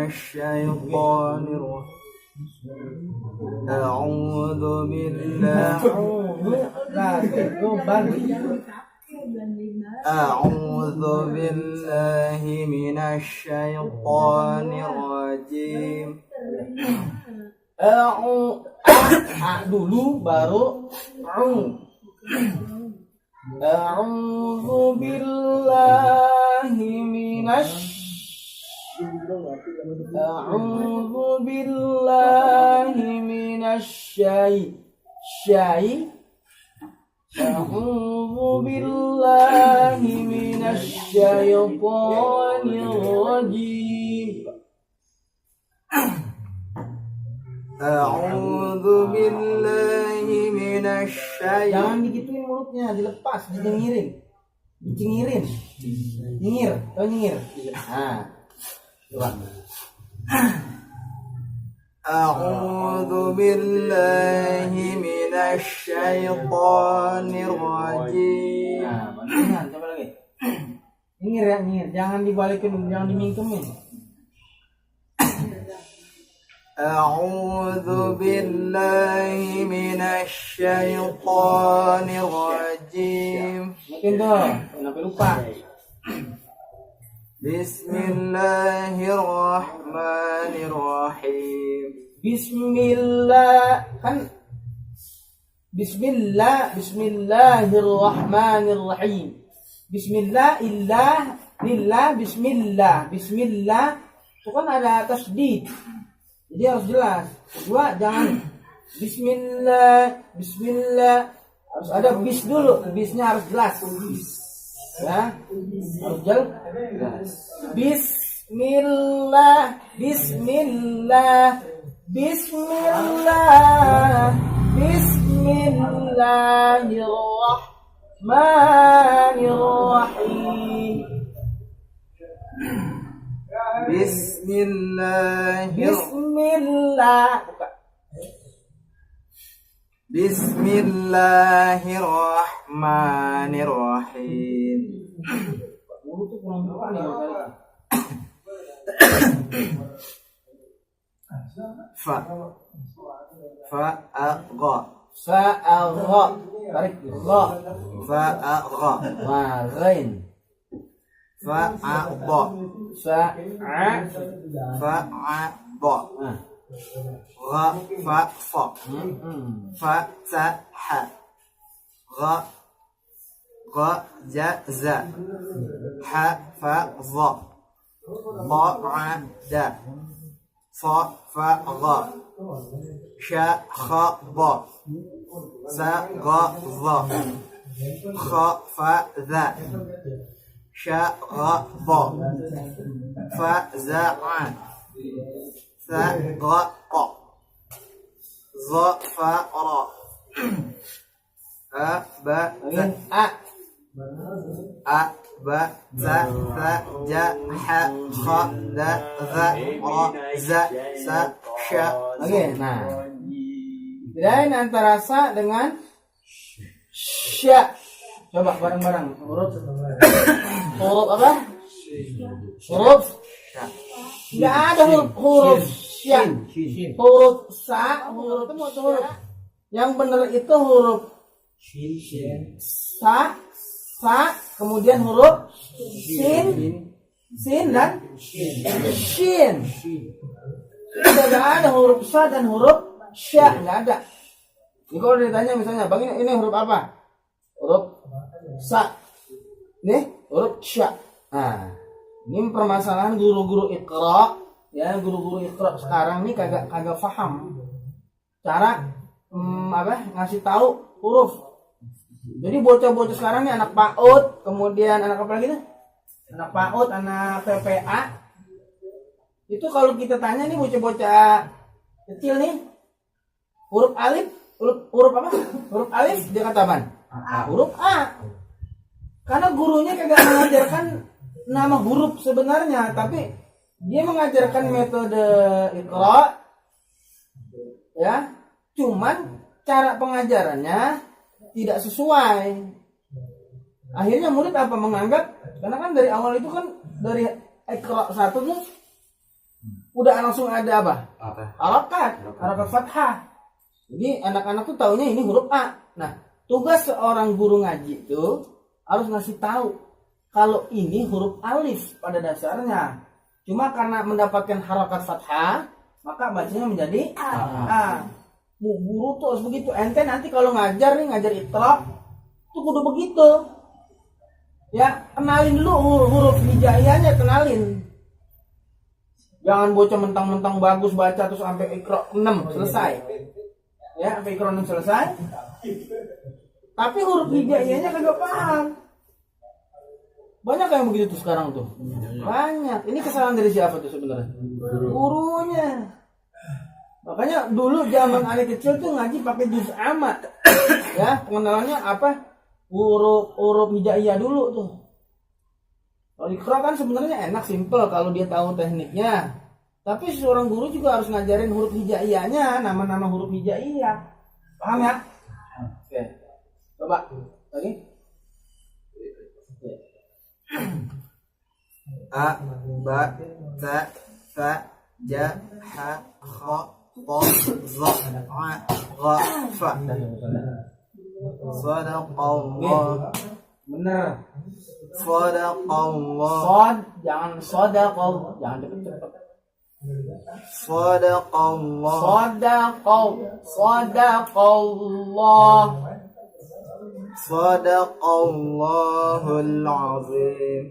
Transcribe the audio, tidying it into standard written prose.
الشيطان أعوذ بالله أعوذ بالله من الشيطان الرجيم. Dulu baru A'udzu billahi minasyaitonir rajim. A'udzu billahi minasyaitonir. Jangan digituin mulutnya, dilepas, dicengirin. Nyengir, tahu nyengir? Nah. Coba. A'udzu billahi minasyaitonir rajim. Nah, bantuan, coba lagi. Nyengir ya, nyengir. Jangan dibalikin, jangan dimingkemin. A'udzu billahi minasyaitonir rajim. Mungkin tuh, sampai lupa. Bismillahirrahmanirrahim. Bismillahirrahmanirrahim. Bismillah itu kan ada tasdid, jadi harus jelas. Kedua, jangan bismillah harus ada bis dulu, bisnya harus jelas ya, harus jelas. Bismillahirrahmanirrahim. Bismillahirrahmanirrahim. Fa'agha. Tarik gha. Fa'agha. Ghain. Fa'adha. Fa'adha. Gha fa fa. Fataha. Gha ja za. Ha fa za. Qa'ada. Fa fa gha. Sha kha ba. Sa gha za. Kha fa za. Sha gha ba. Fa za a. Sa gha qa. Za fa ra. A ba za. A ba za za ja ha kha da za ra za sa sha. Oke, nah. Bedain antara sa dengan sya. Coba bareng-bareng. Huruf apa? Huruf sya. Enggak ada huruf sya. Huruf sa, huruf yang benar itu huruf sa, kemudian huruf sin dan shin. Tidak ada huruf sa dan huruf sya, nggak ada. Ini kalau ditanya misalnya, bang ini huruf apa? Huruf sa. Nih huruf sya. Nah, ini permasalahan guru-guru Iqra, ya, guru-guru Iqra sekarang nih kagak paham cara ngasih tahu huruf. Jadi bocah-bocah sekarang nih, anak PAUD, kemudian anak apa lagi nih? Anak PAUD, anak PPA. Itu kalau kita tanya nih bocah-bocah kecil nih, huruf alif, huruf apa? Huruf alif dia kata apaan? Huruf A. Karena gurunya kagak mengajarkan nama huruf sebenarnya, tapi dia mengajarkan metode Iqra, ya. Cuman cara pengajarannya tidak sesuai. Akhirnya murid apa menganggap, karena kan dari awal itu kan dari Iqra 1 tuh udah langsung ada apa? Apa? Harakat fathah. Jadi anak-anak tuh taunya ini huruf A. Nah, tugas seorang guru ngaji itu harus ngasih tahu kalau ini huruf alif pada dasarnya. Cuma karena mendapatkan harakat fathah, maka bacanya menjadi A. Guru tuh harus begitu. Ente nanti kalau ngajar iqra tuh kudu begitu. Ya, kenalin dulu huruf hijaiyahnya, kenalin. Jangan bocah mentang-mentang bagus baca terus sampai iqra 6 selesai. Ya, sampai iqra 6 selesai. Tapi huruf hijaiyahnya kagak paham. Banyak yang begitu tuh sekarang tuh. Banyak. Ini kesalahan dari siapa tuh sebenarnya? Gurunya. Makanya dulu zaman anak kecil tuh ngaji pakai juz amma. Ya, pengenalannya apa? Huruf hijaiyah dulu tuh. Kalau iqra kan sebenarnya enak, simple kalau dia tahu tekniknya. Tapi seorang guru juga harus ngajarin huruf hijaiyahnya, nama-nama huruf hijaiyah. Paham ya? Oke. Coba lagi. A, ba, ta, fa, ja, ha, kha, ta, za, a, gha, fa. Sadaqallah. Bener. Sadaqallah. Jangan sodaqal, jangan cepet-cepet. Sadaqallah. Sadaqallah. Sadaqallahul azim.